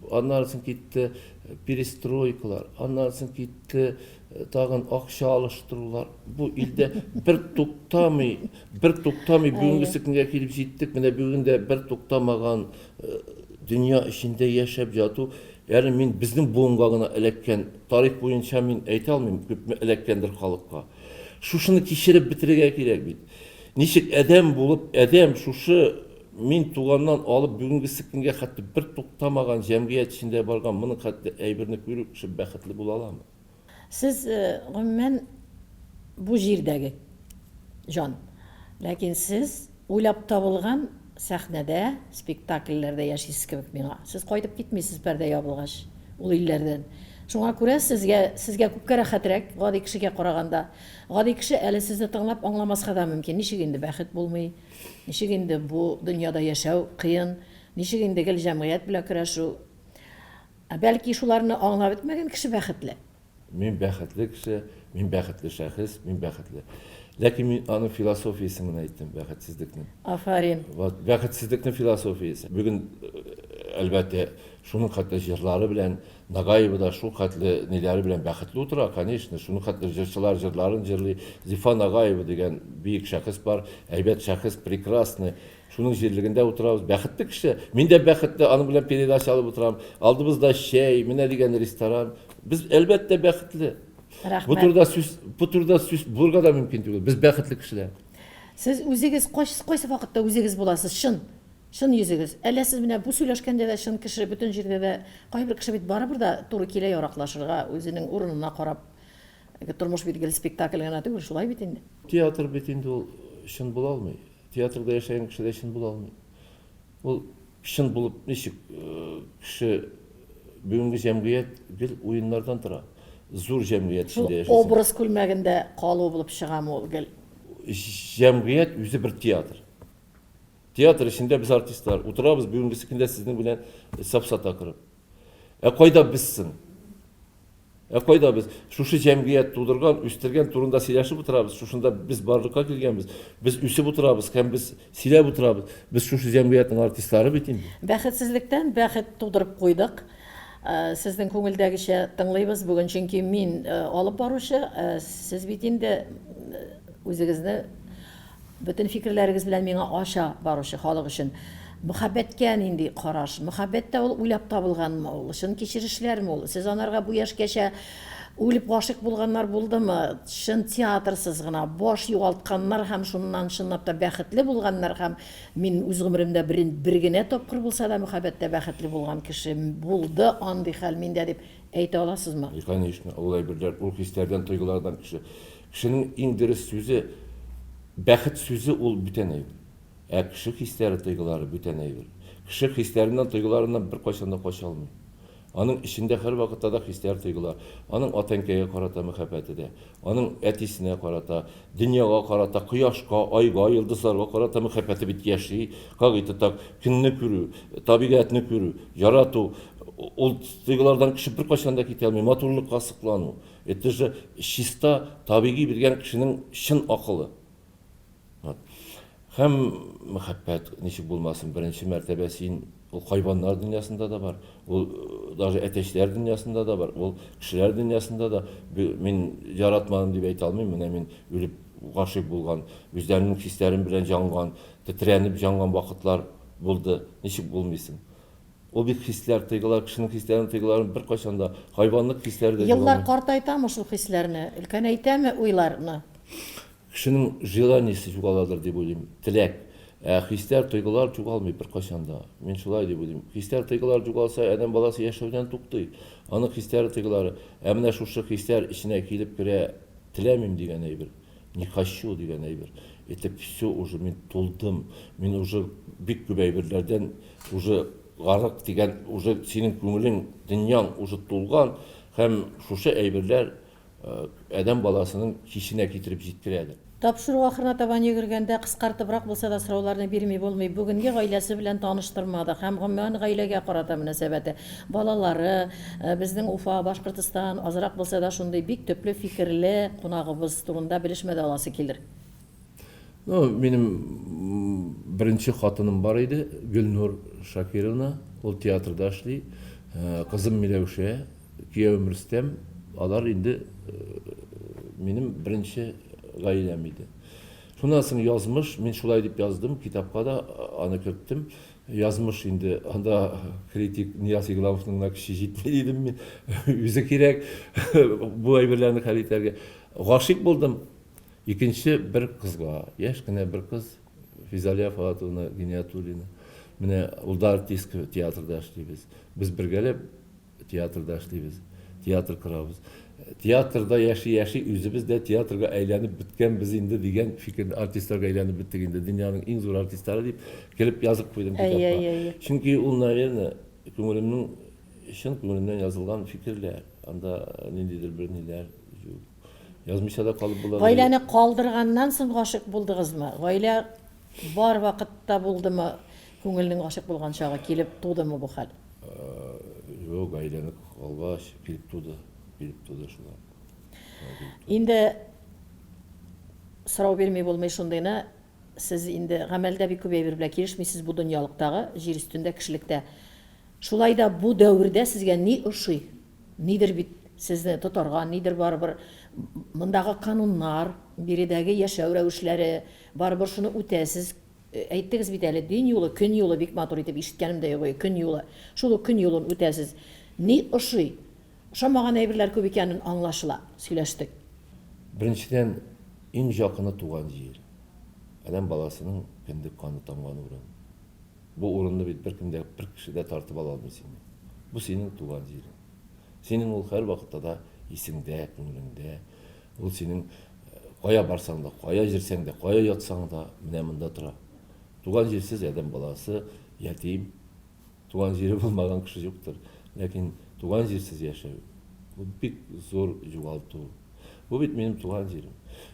аннарысын китте э, перестройкалар, аннарысын китте э, тагын акча алыштырулар. Бу илдә бер туктамый, бер туктамый бүгенгесе көнгә килеп җиттек. Менә бүген дә бер туктамаган дөнья эчендә яшәп яту. Әле мин безнең буынга гына эләккән, тарих буенча мин әйтә алмыйм, күпме эләккәндер халыкка. Шушыны кичереп бетерергә кирәк бит. Ничек адәм булып, адәм шушы мин туганнан алып бүгенгесе көнгә хәтле бер туктамаган җәмгыять эчендә барган моның хәтле әйберне күрү кеше бәхетле була аламы? Сез, гомумән, бу җирдәге җан. Ләкин сез уйлап табылган сәхнәдә, спектакльләрдә яшисез кебек миңа. Сез кайтып китмисез пәрдә ябылгач ул илләрдән. Шуңа күрә сезгә, сезгә күпкә рәхәтрәк, гади кешегә караганда. Гади кеше әле сезне тыңлап аңламаска да мөмкин. Ничек инде бәхет булмый? Ничек инде бу дөньяда яшәү кыен? Ничек инде гел җәмгыять белән көрәшү? Ә бәлки шуларны аңлап бетмәгән кеше бәхетле? Мин бәхетле кеше, мин бәхетле шәхес, мин бәхетле. Ләкин мин аның философиясен генә әйттем, бәхетсезлекнең. Афәрин. Вот, бәхетсезлекнең философиясе. Бүген, әлбәттә, шуның хәтле җырлары белән, Нагаева да шул хәтле ниләре белән бәхетле утыра, конечно, шуның хәтле җырчылар җырларын җырлый. Зифа Нагаева дигән бөек шәхес бар, әйбәт шәхес, прекрасный. Шуның җирлегендә утырабыз. Бәхетле кеше. Мин дә бәхетле, аның белән передача алып утырам. Алдыбызда чәй, менә дигән ресторан. Без, әлбәттә, бәхетле. Рәхмәт. Бу турыда сүз, бу турыда сүз булырга да мөмкин түгел. Без бәхетле кешеләр. Сез үзегез кайсы, кайсы вакытта үзегез буласыз? Чын, чын йөзегез. Әллә сез менә бу сөйләшкәндә дә чын кеше, бөтен җирдә дә кайбер кеше бит барыбер дә туры килә яраклашырга, үзенең урынына карап. Тормыш бит гел спектакль генә түгел, шулай бит инде. Театр бит инде ул чын була алмый. Театрда яшәгән кеше дә чын була алмый. Ул чын булып ничек кеше бүгенге җәмгыять гел уеннардан тора. Зур җәмгыять эчендә яшисең. Шул образ күлмәгендә калу булып чыгамы ул гел? Җәмгыять үзе бер театр. Театр эчендә без артистлар утырабыз бүгенгесе көндә сезнең белән сафсата корып. Ә кайда без соң? Ә кайда без? Шушы җәмгыять тудырган, үстергән турында сөйләшеп утырабыз. Шушында без барлыкка килгәнбез. Без үсеп утырабыз һәм без сөйләп утырабыз. Без шушы җәмгыятьнең артистлары бит инде. Бәхетсезлектән бәхет тудырып куйдык. Сезнең күңелдәгечә тыңлыйбыз бүген, чөнки мин алып баручы, сез бит инде үзегезне Бөтен фикерләрегез белән миңа ача баручы халык өчен. Мөхәббәткә нинди караш? Мөхәббәт тә ул уйлап табылганмы ул? Чын кичерешләрме ул? Сез анарга бу яшькәчә үлеп гашыйк булганнар булдымы? Чын театрсыз гына баш югалтканнар һәм шуннан чынлап та бәхетле булганнар һәм мин үз гомеремдә бер, бер генә тапкыр булса да мөхәббәттә бәхетле булган кеше булды андый хәл миндә дип әйтә аласызмы? И, конечно, ул әйберләр, ул хисләрдән, тойгылардан кеше Кешенең иң дөрес сүзе, бәхет сүзе ул бүтән әйбер. Ә кеше хисләре, тойгылары бүтән әйбер. Кеше хисләреннән, тойгыларыннан беркайчан да кача алмый. Аның эчендә һәрвакытта да хисләр, тойгылар. Аның ата-әнкәйгә карата мәхәббәте дә, аның әтисенә карата, дөньяга карата, кояшка, айга, йолдызларга карата мәхәббәте бит яши. Как это так? Көнне күрү, табигатьне күрү, ярату. Ул тойгылардан кеше беркайчан да китә алмый. Матурлыкка соклану. Это же чиста табигый биргән кешенең чын акылы. Вот. Һәм мәхәббәт ничек булмасын, беренче мәртәбә син ул хайваннар дөньясында да бар, ул э, даже әтәчләр дөньясында да бар, ул кешеләр дөньясында да мин яратмадым дип әйтә алмыйм. Менә мин үлеп гашыйк булган, үзләренең хисләрем белән җанган, тетрәнеп җанган вакытлар булды. Ничек булмыйсың? Ул бит хисләр, тойгылар, кешенең хисләрен, тойгыларын беркайчан да, хайванлык хисләре дә Еллар картайтамы шул хисләрне, өлкәнәйтәме уйларны? Кешенең желаниесе югаладыр дип уйлыйм, теләк. Ә хисләр, тойгылар югалмый беркайчан да. Мин шулай дип уйлыйм. Хисләр, тойгылар югалса, адәм баласы яшәүдән туктый. Аның хисләре, тойгылары. Ә менә шушы хисләр эченә килеп керә, теләмим дигән әйбер. Не хочу дигән әйбер. Это все уже мин тулдым. Мин уже бик күп әйберләрдән уже гарык дигән, уже синең күңелең, дөньяң уже тулган һәм шушы әйберләр адәм баласының хисенә китереп җиткерәдер. Тапшыру ахырына табан йөгергәндә, кыскартыбрак булса да сорауларны бирми булмый. Бүгенге гаиләсе белән таныштырмадык һәм гомумән гаиләгә карата мөнәсәбәте, балалары, безнең Уфа, Башкортостан, азрак булса да шундый бик төпле фикерле кунагыбыз турында белешмә дә аласы килер. Ну, минем беренче хатыным бар иде, Гөлнур Шакировна, ул театрда эшли. Кызым Миләүшә, киявем Рөстәм, алар инде минем беренче гаиләм иде. Шуннан соң язмыш, мин шулай дип яздым, китапка да аны керттем. Язмыш инде, анда критик Нияз Игламовның гына көче җитми дидем мин. Үзе кирәк бу әйберләрне хәл итәргә. Гашыйк булдым икенче бер кызга, яшь кенә бер кыз, Физалия Фалатовна Гиниятуллина. Менә ул да артистка, театрда эшлибез. Без бергәләп Театрда эшлибез, театр корабыз. Театрда яши-яши үзебез дә театрга әйләнеп беткәнбез инде дигән фикер, артистларга әйләнеп беттек инде, дөньяның иң зур артистлары дип килеп язып куйдым китапка. Чөнки ул, наверное, күңелемнең чын күңелемнән язылган фикерләр. Анда ниндидер бер ниләр юк. Язмыйча да калып була. Гаиләне калдырганнан соң гашыйк булдыгызмы? Гаилә бар вакытта булдымы? Күңелнең гашыйк булган чагы килеп тудымы бу хәл? Юк, гаиләне алгач, килеп туды. Килеп туды шулай. Инде сорау бирми булмый шундыйны. Сез инде гамәлдә бик күп әйбер белән килешмисез бу дөньялыктагы, җир өстендә, кешелектә. Шулай да бу дәвердә сезгә ни ошый? Нидер бит сезне тотарга, нидер барыбер мондагы кануннар, биредәге яшәү рәвешләре, барыбер шуны үтәсез. Әйттегез бит әле, дин юлы, көн юлы, бик матур итеп ишеткәнем дә юк иде, көн юлы. Шул ук көн юлын үтәсез. Ни ошый? Ошамаган әйберләр күп икәнен аңлашыла. Сөйләштек. Беренчедән, иң җакыны туган җир. Адәм баласының кендек каны тамган урын. Бу урынны бит беркем дә, бер кеше дә тартып ала алмый синнән. Бу синең туган җирең. Синең ул һәрвакытта да исеңдә, күңелеңдә. Ул синең кая барсаң да, кая җирсәң дә, кая ятсаң да, менә монда тора. Туган җирсез адәм баласы ятим. Туган җире булмаган кеше юктыр. Ләкин туган җирсез яшәү, бу бик зур югалту. Бу бит минем туган җирем.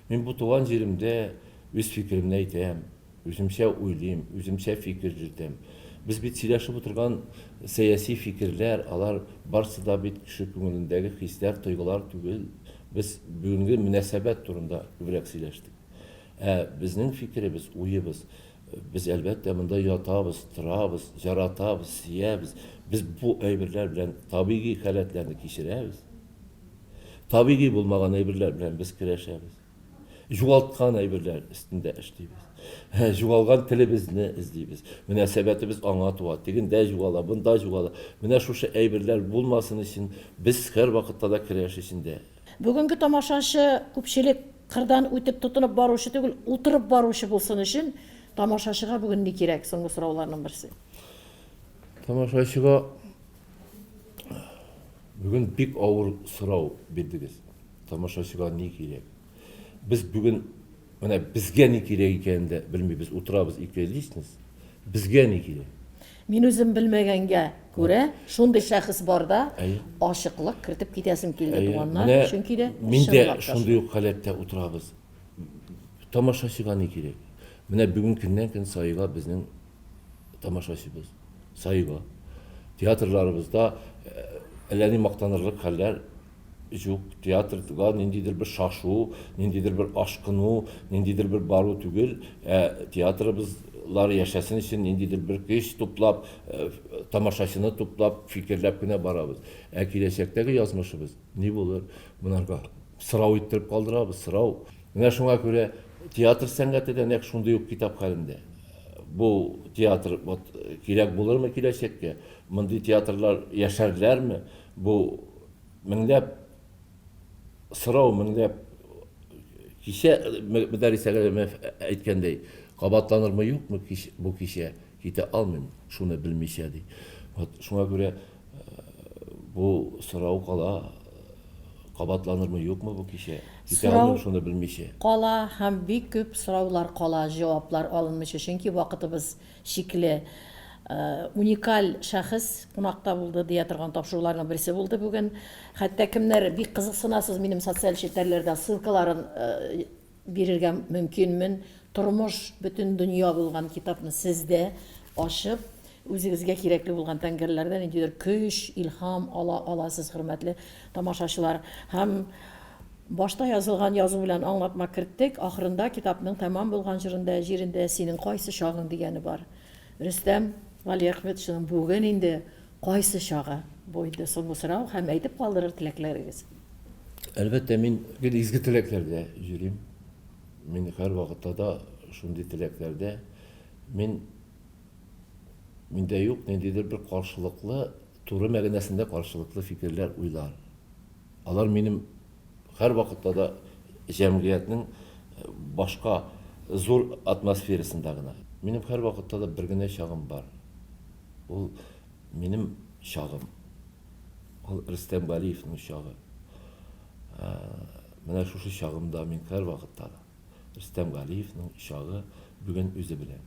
Мин бу туган җиремдә үз фикеремне әйтәм. Үземчә уйлыйм, үземчә фикер йөртәм. Без бит сөйләшеп утырган сәяси фикерләр, алар барсы да бит кеше күңелендәге хисләр, тойгылар түгел. Без бүгенге мөнәсәбәт турында күбрәк сөйләштек. Ә безнең фикеребез, уебыз, без, әлбәттә, монда ятабыз, торабыз, яратабыз, сөябез. Без бу әйберләр белән табигый халәтләрне кичерәбез. Табигый булмаган әйберләр белән без көрәшәбез. Югалткан әйберләр өстендә эшлибез. Югалган телебезне эзлибез. Мөнәсәбәтебез аңа туа. Тегендә югала, бында югала. Менә шушы әйберләр булмасын өчен без һәрвакытта да көрәш эчендә. Бүгенге тамашачы күпчелек кырдан үтеп тотынып баручы түгел, утырып баручы булсын өчен тамашачыга бүген ни кирәк? Соңгы сорауларның берсе. Тамашачыга бүген бик авыр сорау бирдегез. Тамашачыга ни кирәк? Без бүген менә безгә ни кирәк икәнен дә белмибез. Утырабыз ике личность. Безгә ни кирәк? Мин үзем белмәгәнгә күрә, шундый шәхес барда ачыклык кертеп китәсем килде, туганнар, чөнки дә мин дә шундый ук халәттә утырабыз. Тамашачыга ни кирәк? Менә бүген көннән-көн саега безнең тамашачыбыз. Саега. Театрларыбызда әллә ни мактанырлык хәлләр юк. Театрга ниндидер бер шашу, ниндидер бер ашкыну, ниндидер бер бару түгел, ә театрыбызлар яшәсен өчен ниндидер бер көч туплап, тамашачыны туплап, фикерләп кенә барабыз. Ә киләчәктәге язмышыбыз ни булыр? Монарга сорау иттереп калдырабыз, сорау. Менә шуңа күрә театр сәнгате дә нәкъ шундый ук китап хәлендә. Бу театр вот кирәк булырмы киләчәккә? Мондый театрлар яшәрләрме? Бу меңләп сорау, меңләп кичә Мөдәррис Әгъләмов әйткәндәй, кабатланырмы, юкмы бу кичә, китә алмыйм, шуны белмичә, ди. Вот шуңа күрә бу сорау кала, кабатланырмы, юкмы бу кичә, китә алмыйм, шуны белмичә. Кала һәм бик күп сораулар кала, җаваплар алынмыйча, чөнки вакытыбыз Шикле, уникаль шәхес кунакта булды дия торган тапшыруларның берсе булды бүген. Хәтта кемнәр бик кызыксынасыз, минем социаль челтәрләрдә ссылкаларын бирергә мөмкинмен. Тормыш бөтен дөнья булган китапны сез дә ачып, үзегезгә кирәкле булган тәңгәлләрдә ниндидер көч, илһам ала аласыз, хөрмәтле тамашачылар. Һәм Башта язылган язу белән аңлатма керттек, ахырында китапның тәмам булган җырында, җирендә синең кайсы чагың дигәне бар. Рөстәм Галиәхметовичның бүген инде кайсы чагы? Бу инде соңгы сорау һәм әйтеп калдырыр теләкләрегез. Әлбәттә, мин гел изге теләкләрдә йөрим. Мин һәрвакытта да шундый теләкләрдә. Мин миндә юк ниндидер бер каршылыклы, туры мәгънәсендә каршылыклы фикерләр, уйлар. Алар минем һәрвакытта да җәмгыятьнең башка зур атмосферасында гына. Минем һәрвакытта да бер генә чагым бар. Ул минем чагым. Ул Рөстәм Галиевның чагы. Менә шушы чагымда мин һәрвакытта да. Рөстәм Галиевның чагы бүген үзе белән.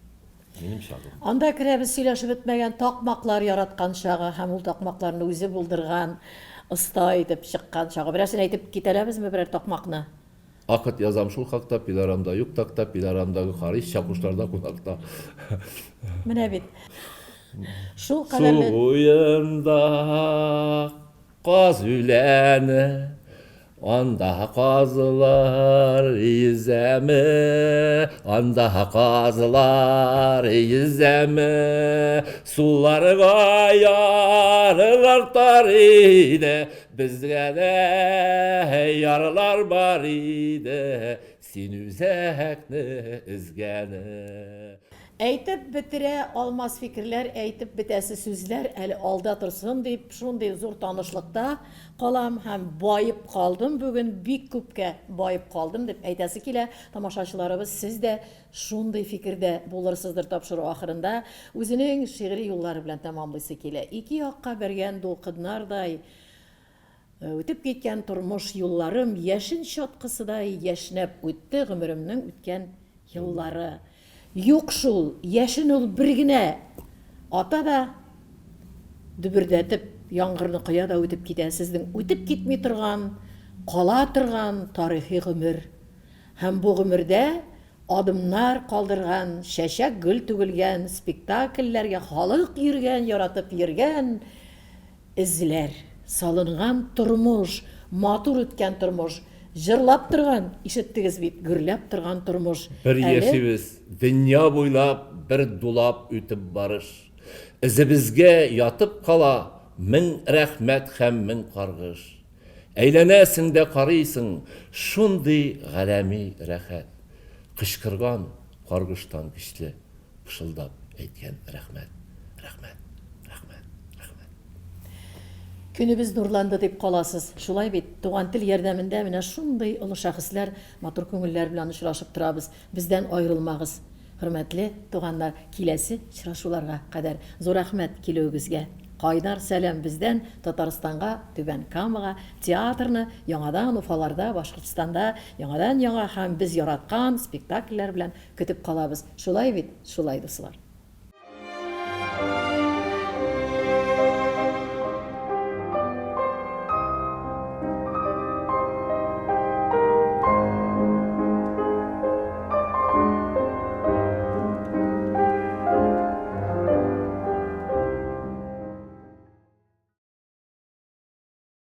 Минем чагым. Анда керәбез сөйләшеп бетмәгән такмаклар яраткан чагы һәм ул такмакларны үзе булдырган, оста итеп чыккан чагы. Берәрсен әйтеп китәләбезме берәр такмакны? Акт язам шул хакта, пилорамда юк такта, пилорамдагы Харис чакушларда кунакта. Менә бит. Шул кадәрле. Су буенда Каз үләне, анда казлар йөзәме, анда казлар йөзәме, суларга ярлар тар иде, безгә дә ярлар бар иде, син үзәкне өзгәне. Әйтеп бетерә алмас фикерләр, әйтеп бетәсе сүзләр әле алда торсын дип, шундый зур танышлыкта калам һәм баеп калдым бүген, бик күпкә баеп калдым дип әйтәсе килә. Тамашачыларыбыз, сез дә шундый фикердә булырсыздыр тапшыру ахырында. Үзенең шигъри юллары белән тәмамлыйсы килә. Ике якка бәргән дулкыннардай үтеп киткән тормыш юлларым яшен чаткысыдай яшьнәп үтте гомеремнең үткән еллары. Юк шул, яшен ул бер генә ата да, дөбердәтеп яңгырны коя да үтеп китә. Сезнең үтеп китми торган, кала торган тарихи гомер. Һәм бу гомердә адымнар калдырган, чәчәк-гөл түгелгән, спектакльләргә халык йөргән, яратып йөргән Эзләр. Салынган тормыш, матур үткән тормыш, җырлап торган, ишеттегез бит, гөрләп торган тормыш. Бер Әле. яшибез, дөнья буйлап бер дулап үтеп барыш. Эзебезгә ятып кала мең рәхмәт һәм мең каргыш. Әйләнәсең дә карыйсың, шундый галәми рәхәт. Кычкырган каргыштан көчле. Пышылдап әйткән рәхмәт, рәхмәт, рәхмәт, рәхмәт. Көнебез нурланды дип каласыз, шулай бит? Туган тел ярдәмендә менә шундый олы шәхесләр, матур күңелләр белән очрашып торабыз. Бездән аерылмагыз, хөрмәтле туганнар, киләсе очрашуларга кадәр. Зур рәхмәт килүегезгә. Кайнар сәлам бездән Татарстанга, Түбән Камага, театрны яңадан Уфаларда, Башкортстанда яңадан-яңа һәм без яраткан спектакльләр белән Көтеп калабыз. Шулай бит? Шулай, дуслар.